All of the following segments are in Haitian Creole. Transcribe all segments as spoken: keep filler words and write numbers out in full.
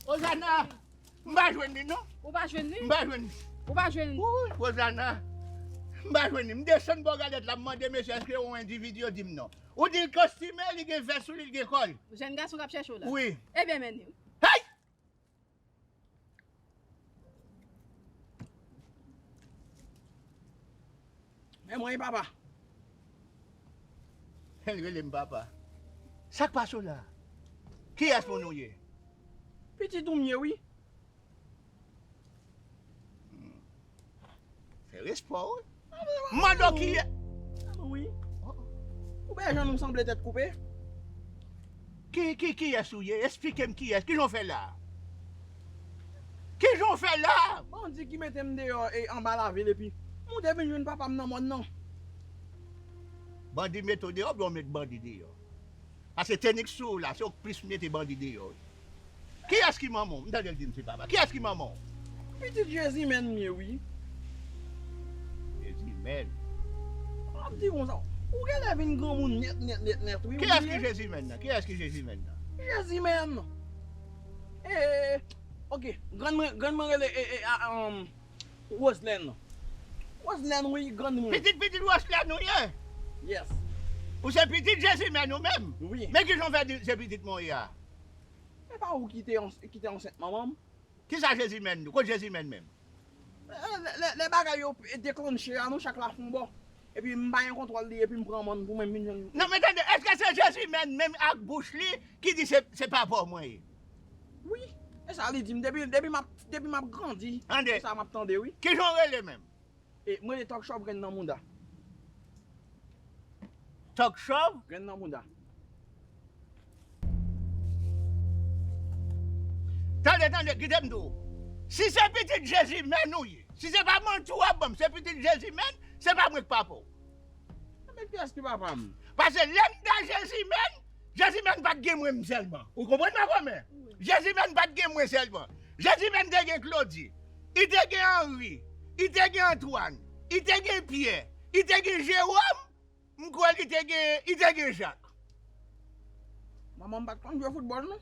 Ozana, m pa jwenn li non. Ou pa jwenn li? M pa jwenn li. Ou pa jwenn li? Wi, Ozana, m pa jwenn li. M desann bò galèt la, m mande mesye èske yon endividi, yo di m non. Ou di l kostime, li gen vès sou li, li gen kòl. Jèn gason k ap chèche w la. Wi. Ebyen, mennen l. Hey! Men mwen, papa. L rele m papa. Sa k pase w la? Kiyès moun ou ye? Pitit ou m ye, wi. Fè respè w, wi. M mande w kiyès. Wi. Ou wè jan nou sanble tèt koupe? Ki, ki, kiyès ou ye? Esplike m kiyès. Kijan w fè la? Kijan w fè la? Bandi ki mete m deyò e anba lavil epi m te vin jwenn papa m nan mòn nan. Bandi mete w deyò oubyen w met bandi deyò? Paske tenik sou ou la, se ou k plis mete bandi deyò wi. Kiyès ki manman w? M tande l di m se papa. Kiyès ki manman w? Pitit Jezimèn m ye wi. Jezimèn? M ap di konsa, ou genlè vin granmoun nèt, nèt, nèt, nèt wi. Kiyès ki Jezimèn nan? Kiyès ki Jezimèn nan? Jezimèn! E, oke, grann mwen, grann mwen rele, e, e, a, um, Roselèn. Roselèn wi, grann mwen. Pitit pitit Roselèn ou ye? Yes. Ou se pitit Jezimèn ou menm? Wi. Men kijan w fè di se pitit mwen ou ye a? E pa ou ki te ans-, ki te ansent manman m? Kisa Jezimèn di w? Kot Jezimèn menm? Lè, lè, lè bagay yo deklanche a, nou chak la fè yon bò. Epi m pa gen kontwòl li, epi m pran mòn pou mwen, m vin jwenn. Non, men tande, èske se Jezimèn menm ak bouch li ki di se, se papa w mwen ye? Wi, e sa li di m depi, depi m ap, depi m ap grandi. Tande. E sa m ap tande, wi. Kijan w rele menm? E, m rele Tòk Chòv Grenn nan Mouda. Tòk Chòv? Grenn nan Mouda. Tande, tande, kite m di w. Si se pitit Jezimèn ou ye, si se pa manti w ap ban m, se pitit Jezimèn, se pa mwen k papa w. Men kiyès ki papa m? Paske lè m nan Jezimèn, Jezimèn pa t gen mwen m sèlman. Ou konprann mwen kòmè? Wi. Jezimèn pa t gen mwen sèlman. Jezimèn te gen Klodi. Li te gen Anri. Li te gen Antwàn. Li te gen Pyè. Li te gen Jewòm. M kwè li te gen, li te gen Jak. Manman m pa t konn jwe foutbòl non.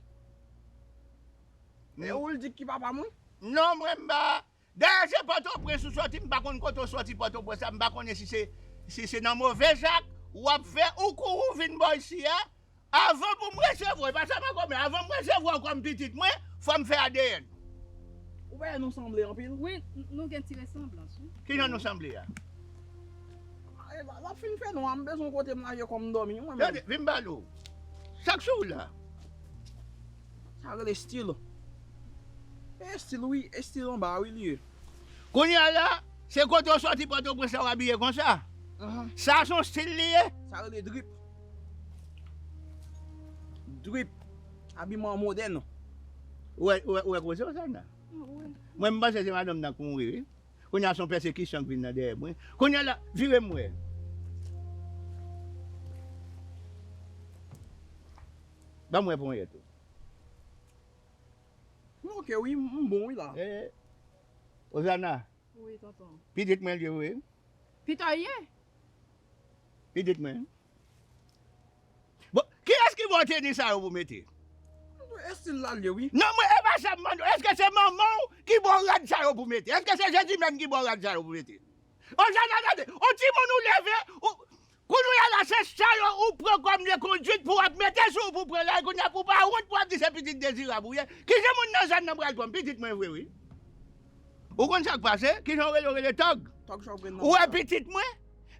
E ou l di ki papa m wi? Non, mwen m pa. Dayè se Pòtoprens ou sòti, m pa konn kote w sòti Pòtoprens la, m pa konnen si se, si se nan move zak w ap fè, ou kouri w vin bò isi a, avan pou m resevwa w, e pa sèlman kòmè, avan m resevwa w kòm pitit mwen, fò m fè A D N. Ou pa wè nou sanble anpil? Wi, n-, nou gen ti resanblans, wi. Kijan nou sanble a? L ap fin fè nwa, m bezwen kote m lage kò m dòmi, mwen menm. Tande, vin m pale w. Sa k sou w la? Sa rele estil. E estil, wi, estil anba, wi, li ye. Kounye a la, se kote w sòti Pòtoprens la w abiye konsa. Sa se yon estil li ye. Sa rele drip. Drip. Abiman modèn. Ou wè, ou wè, ou wè koze w sa nan? Mwen, m panse se madanm nan k mouri, wi. Kounye a se yon pèsekisyon k vin nan dèyè mwen. Kounye a la, vire m wè. Ban m wè ponyèt ou. M oke wi, m bon wi la. Eh, Ozana. Wi, tonton. Pitit mwen l ye wi. Pita ye? Pitit mwen. Bon, kiyès ki ba w teni sa yo pou mete? Estil la l ye wi. Non, mwen, e pa sa m mande w. Èske se manman w ki ba w rad sa yo pou mete? Èske se Jezimèn ki ba w rad sa yo pou mete? Ozana, tande, yon timoun ou leve, ou, kounye a la, se sa yo ou pran kòm lekondwit pou w ap mete sou ou pou pran lari, kounye a pou w pa wont pou w ap di se pitit Dezirab ou ye. Kijan moun nan zòn nan pral pran m? Pitit mwen vre wi. Ou konn sa k pase? Kijan w rele w? Rele Tòg. Tòg Chòv Grenn nan. Ou wè pitit mwen?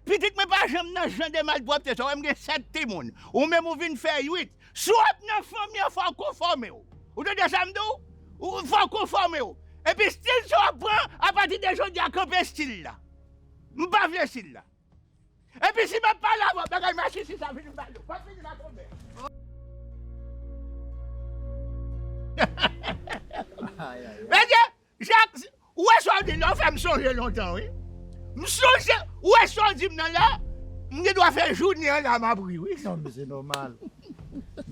Pitit mwen pa janm nan jan de malpwòpte sa. Ou wè m gen sèt timoun. Ou menm ou vin fè uit. Si w ap nan fanmi an, fò w konfòme w. Ou tande sa m di w? Ou fò w konfòme w. Epi estil sa w ap pran, apati de jodi a, kanpe estil la. M pa vle estil la. Epi si m ap pale avè w, bagay masisi sa vin m pale w. Fò fini sa tonbe. Mesye, Jak, ou wè sa w di la, w fè m sonje lontan, wi. M sonje, ou wè sa w di m nan la, m gen dwa fè jounen an la, m ap ri, wi. Non, men se nòmal.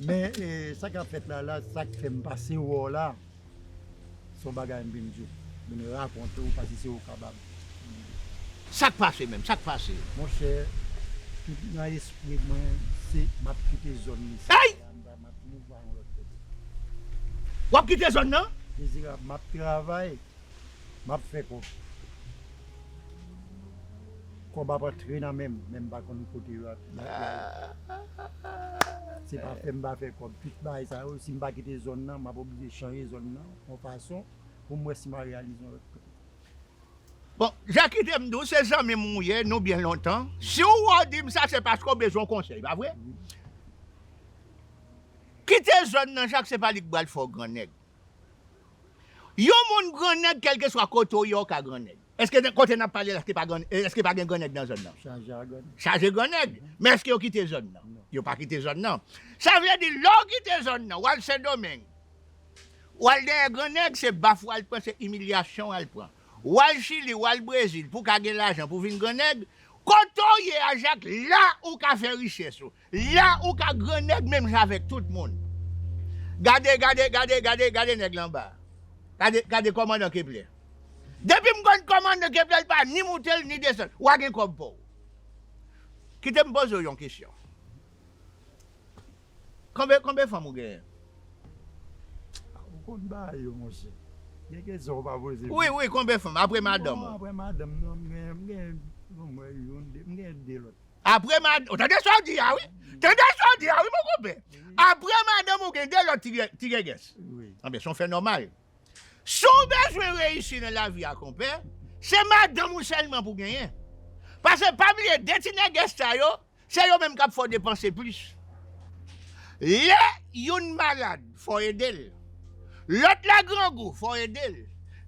Men, eh, sa k ap fèt la, la, sa k fè m pase wè w la, se yon bagay m vin di w, m vin rakonte w, paske se ou k ap ba m. Sa k pase menm? Sa k pase? Monchè, tout nan espri mwen, se m ap kite zòn li. Ay! M ap mouv a yon lòt kote. W ap kite zòn nan? Dezirab, m ap travay, m ap fè kòb. Kòb ap antre nan men m, men m pa konn kote yo ap, y ap, y ap. Se pa fè m pa fè kòb. Tout bagay sa yo, si m pa kite zòn nan, m ap oblije chanje zòn nan yon fason pou m wè si m a reyalize yon lòt kote. Bon, jan kite m di w, se zanmi m ou ye, nou byen lontan. Si w wè w di m sa, se paske w bezwen yon konsèy, pa vre? Kite zòn nan, Jak, se pa li k pral fè w grannèg. Yon moun grannèg, kèlkeswa kote w ye, w ka grannèg. Èske kote n ap pale la, èske pa gran, èske pa gen grannèg nan zòn nan? Chaje a grannèg. Chaje grannèg. Men èske yo kite zòn nan? Non. Yo pa kite zòn nan. Sa vle di, lè w kite zòn nan, w al Sendomeng, w al dèyè grannèg, se baf w al pran, se imilyasyon w al pran. W al Chili, w al Brezil, pou w ka gen lajan pou w vin grannèg, kote w ye a, Jak, la ou ka fè richès ou. La ou ka grannèg menm jan avèk tout moun. Gade, gade, gade, gade, gade nèg la anba a. Gade, gade kòmandan Kepler. Depi m konn kòmandan Kepler, li pa ni moute l, ni desann. W a gen kòb pa w. Kite m poze w yon kesyon. Konbe, konbe fanm ou genyen? Ou konn ba yo, monchè. Gen kesyon ou pa poze. Wi, wi, konbe fanm, apre madanm ou? Non, apre madanm, non, m gen, m gen, bon, mwen, youn, de, m gen de lòt. Apre mad-, ou tande sa w di a, wi? Tande sa w di a, wi, mon konpè? Wi. Apre madanm ou gen de lòt ti gè-, ti gègès. Wi. Anben, se yon fè nòmal. Si w bezwen reyisi nan lavi a, konpè, se madanm ou sèlman pou genyen. Paske pa bliye, de ti nègès sa yo, se yo menm k ap fè w depanse plis. Lè youn malad, fò w ede l. Lòt la grangou, fò w ede l.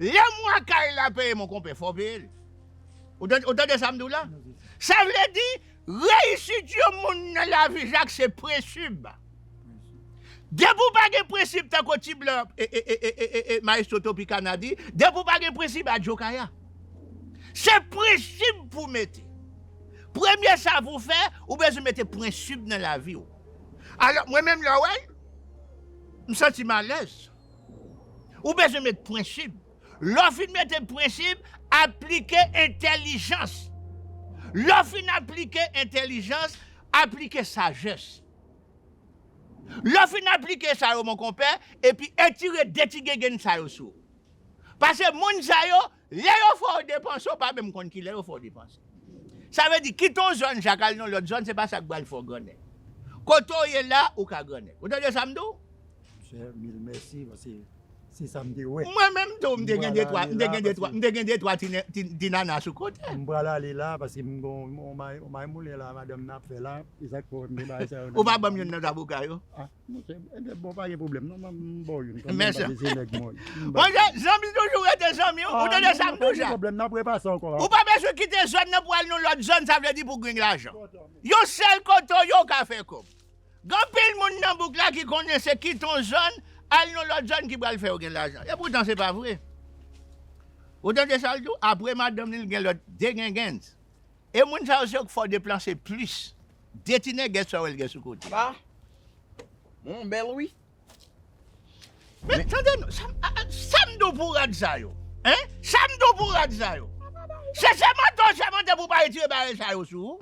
Lè mwa kay la peye, mon konpè, fò w peye l. Ou tande, ou tande sa m di w la? Sa vle di, reyisit yon moun nan lavi, Jak, se prensip. Depi w pa gen prensip, tankou ti blan, e, e, e, e, e, e, Maestro Tropicana di, depi w pa gen prensip, adyo kaya. Se prensip pou w mete. Premye sa pou w fè, ou bezwen mete prensip nan lavi w. Alò, mwen menm lè w wè m, m santi m alèz. Ou bezwen met prensip. Lè w fin mete prensip, aplike entèlijans. Lè w fin aplike entèlijans, aplike sajès. Lè w fin aplike sa yo, mon konpè, epi etire de ti gengenn sa yo sou ou. Paske moun sa yo, lè yo fè w depanse, w pa menm konn kilè yo fè w depanse. Sa vle di, kite yon zòn, Jak, al nan lòt zòn, se pa sa k pral fè w grannèg. Kote w ye la, ou ka grannèg. Ou tande sa m di w? Monchè, mil mèsi, paske se sa m te wè. Mwen menm tou, m te gen de twa, m te gen de twa, m te gen de twa ti nè-, ti, ti nana sou kote. M pral ale la, paske m gon, on may, on may moulen la, madanm nan ap fè la, e sa k fè m te bay sa yo nan. Ou pa ban m youn nan zaboka yo? Ah, monchè, enben, bon, pa gen pwoblèm, non, m, m ba w youn kanmenm, paske se nèg mwen. Monchè, zanmi toujou rete zanmi, ou tande sa m di w, Jak? Pa gen pwoblèm, n ap repase ankò. Ou pa bezwen kite zòn nan pou al nan lòt zòn, sa vle di pou gen lajan. Yon sèl kote w ye, w ka fè kòb. Gen anpil moun nan bouk la ki konnen se kite yon zòn, al nan lòt zòn ki pral fè yo gen lajan. Epoutan, se pa vre. Ou tande sa l di w? Apre madanm li, l gen lòt de gengenn. E moun sa yo, se yo k fè w depanse plis. De ti nègès sa yo, l gen sou kote. Papa, mwen bèl, wi. Men, tande non, sa m, a, a, sa m di w pou rad sa yo? Hein? Sa m di w pou rad sa yo? Se sèmante w sèmante pou w pa retire bagay sa yo sou ou?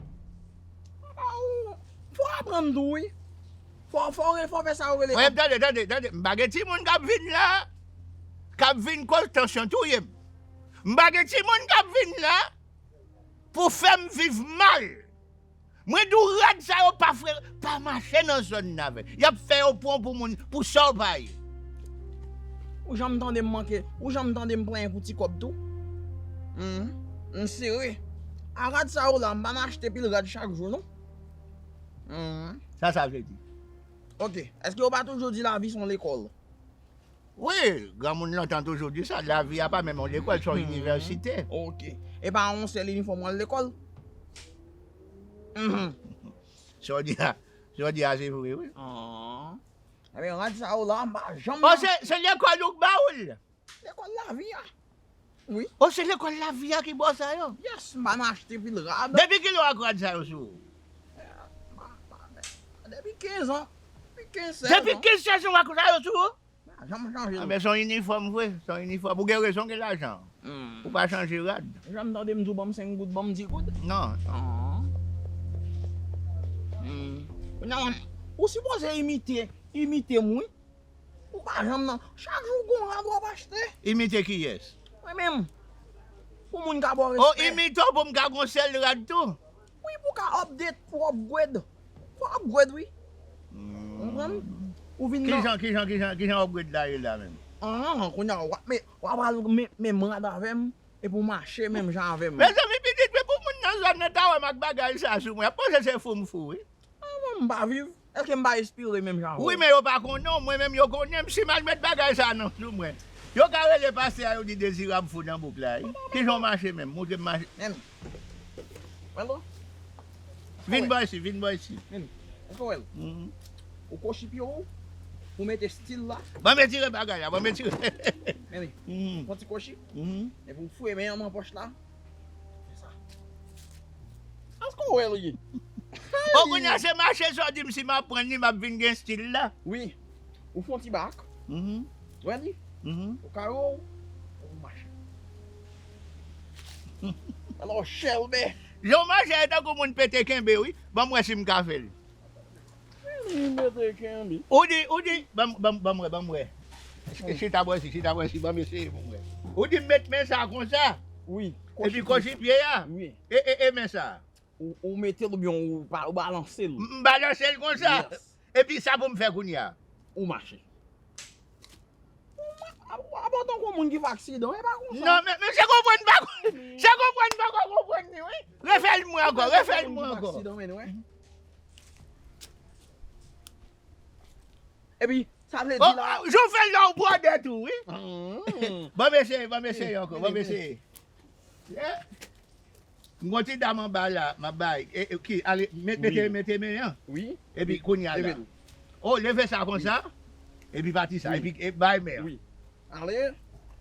Papa, ou, fò w aprann tou, wi. Fò, fò w re-, fò w fè sa yo rele. Wi, tande, tande, tande. M pa gen timoun k ap vin la, k ap vin koz tansyon touye m. M pa gen timoun k ap vin la pou fè m viv mal. Mwen di w rad sa yo pa frè, pa mache nan zòn nan avè. Y ap fè yo pran w pou moun, pou sa w pa ye. Ou janm tande m manke, ou janm tande m plenyen pou ti kòb tou? Hmm, m sere. A rad sa yo la, m pa nan achte pil rad chak jou, non. Hmm. Sa sa vle di? Ok, èske yo pa toujou di lavi se yon lekòl? Wi, granmoun lontan toujou di sa, lavi a pa menm yon lekòl, se yon inivèsite. Ok. E pa yon sèl inifòm w al lekòl? Mhm. Sa w di a, sa w di a se vre, wi. Ah. Ebyen, rad sa yo la, m pa janm... Oh, se, se lekòl ou k ba ou l? Lekòl lavi a. Wi. Oh, se lekòl lavi a ki ba w sa yo? Yes, m pa nan achte pil rad. Depi kilè w ak rad sa yo sou ou? Depi kenz an. Depi kenz, sèz an. Depi kenz, sèz an w ak sa yo sou ou? Pa janm chanje. Ah, men se yon inifòm vre, se yon inifòm. Ou gen rezon, gen lajan. Hmm. Ou pa chanje rad. Janm tande m di w ban m senk goud, ban m di goud? Non. Ah. Hmm. Kounye a, ou sipoze imite, imite m, wi. Ou pa janm nan. Chak jou gon rad w ap achte. Imite kiyès? Mwen menm. Pou moun ka ba w respè. O, imite w pou m ka gon sèl rad tou? Wi, pou w ka update, pou w upgrade. Fò w upgrade, wi. Konprann? Ou vin nan. Kijan, kijan, kijan, kijan upgrade la ye la menm? Ah, kounye a, w ap, men, w ap al men, menm rad avè m, epi w mache menm jan avè m. Mezanmi, pitit, men pou moun nan zòn nan ta wè m ak bagay sa sou mwen, y ap panse se fou m fou, wi. Ah, mwen, m pa viv. Èske m pa espire menm jan avè w? Wi, men yo pa konnen w. Mwen menm, yo konnen m. Si m al met bagay sa nan sou mwen, yo ka rele pastè a, yo di Dezirab fou nan bouk la, wi. Kijan w mache menm? Montre m mache. Men, men, vin bò isi, vin bò isi. Men, èske w wè l? Ou kwochi pye w, ou mete stil la. Ban m etire bagay la, ban m etire. Men, fon ti kwochi. Epi w fouye men an nan pòch la. Fè sa. Èske w wè l ye? O, kounye a se mache sa w di m si m ap pran li, m ap vin gen stil la. Wi. Ou fè yon ti bak. Wè li? Ou kare w, ou mache. Alò, chèlbè. Jan w mache a, e tankou moun pete kenbe, wi. Ban m wè si m ka fè l. Li mete kenbe. Ou di, ou di, ban m, ban m, ban m wè, ban m wè. Chita bò isi, chita bò isi, ban m eseye pou m wè. Ou di m met men sa konsa. Wi. Epi kwochi pye a. Wi. E, e, e men sa. Ou, ou mete l oubyen ou ba-, ou balanse l. M, m balanse l konsa. Yes. Epi sa pou m fè kounye a? Ou mache. Ou ma-, a, a, a, tankou moun ki fè aksidan, e pa konsa. Non, men, men se konprann pa, se konprann pa konprann li, wi. Refè l mwen ankò, refè l mwen ankò. Tankou moun ki fè aksidan, men, wè. Epi, sa vle di la. Jan w fè l la, ou bwòdè tou, wi. Ban m eseye, ban m eseye ankò, ban m eseye. M gon ti dam anba la, m ap bay. E, e, ki, ale, met, mete, mete men an. Wi. Epi, kounye a la. O, leve sa konsa. Epi, pati sa. Epi, e, bay men an. Wi. Ale.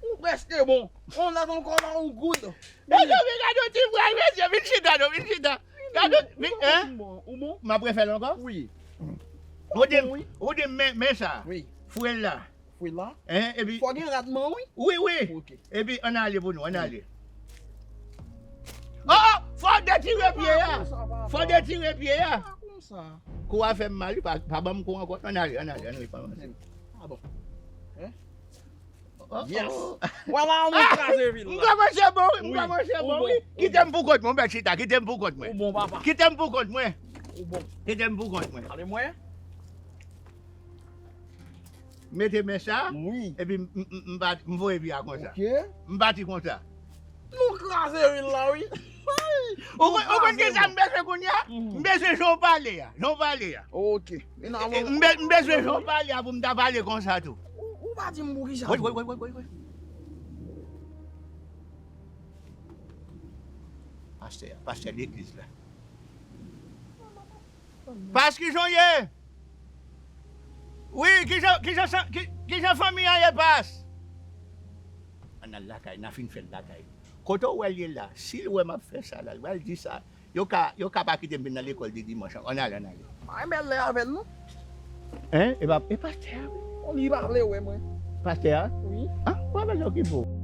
Ou prèske bon. On lòt ankò la, ou good. Mezanmi, gade yon ti bray, mesye, vin chita, non, vin chita. Gade, vin, hein? Ou bon? M ap refè l ankò? Wi. Ou di, ou di men, men sa. Wi. Fouye l la. Fouye l la? Hein, epi. Fò gen rad man, wi. Wi, wi. Ok. Epi, ann ale pou nou, ann ale. Oh, oh, fò w detire pye a. Fò w detire pye a. Pa konsa. Kou a fè m mal, wi, pa, pa ban m kou ankò. Ann ale, ann ale, ann ale, pa avanse. Ah bon. Hein? Yes. Vwala, nou kraze vil la. M kòmanse bon, wi, m kòmanse bon, wi. Kite m pou kont mwen, m pral chita, kite m pou kont mwen. Ou bon, papa. Kite m pou kont mwen. Ou bon. Kite m pou kont mwen. Ale mwen. Mete men sa, wi, epi m, m, m, m pa, m voye pye a konsa. Ok. M pati konsa. Nou kraze vil la, wi. Ou konn, ou konn kisa m bezwen kounye a? M bezwen jan w pale a, jan w pale a. Ok. M be-, m bezwen jan w pale a pou m ta pale konsa tou. Ou, ou pa di m pou kisa. Woy, woy, woy, woy, woy, woy. Pastè a, pastè legliz la. Pas, kijan w ye? Wi, kijan, kijan sa, ki, kijan fanmi an ye, Pas? Ann al lakay, n a fin fè l lakay. Kote w wè l ye la? Si l wè m ap fè sa la, l pral di sa. Yo ka, yo ka pa kite m vin nan lekòl de dimanch ankò. Ann ale, ann ale. Pa gen bèl lè avè l, non. Hein? E pa, e pastè a, wi. Li pa vle wè mwen. Pastè a? Wi. Ah, ou pa bezwen okipe w.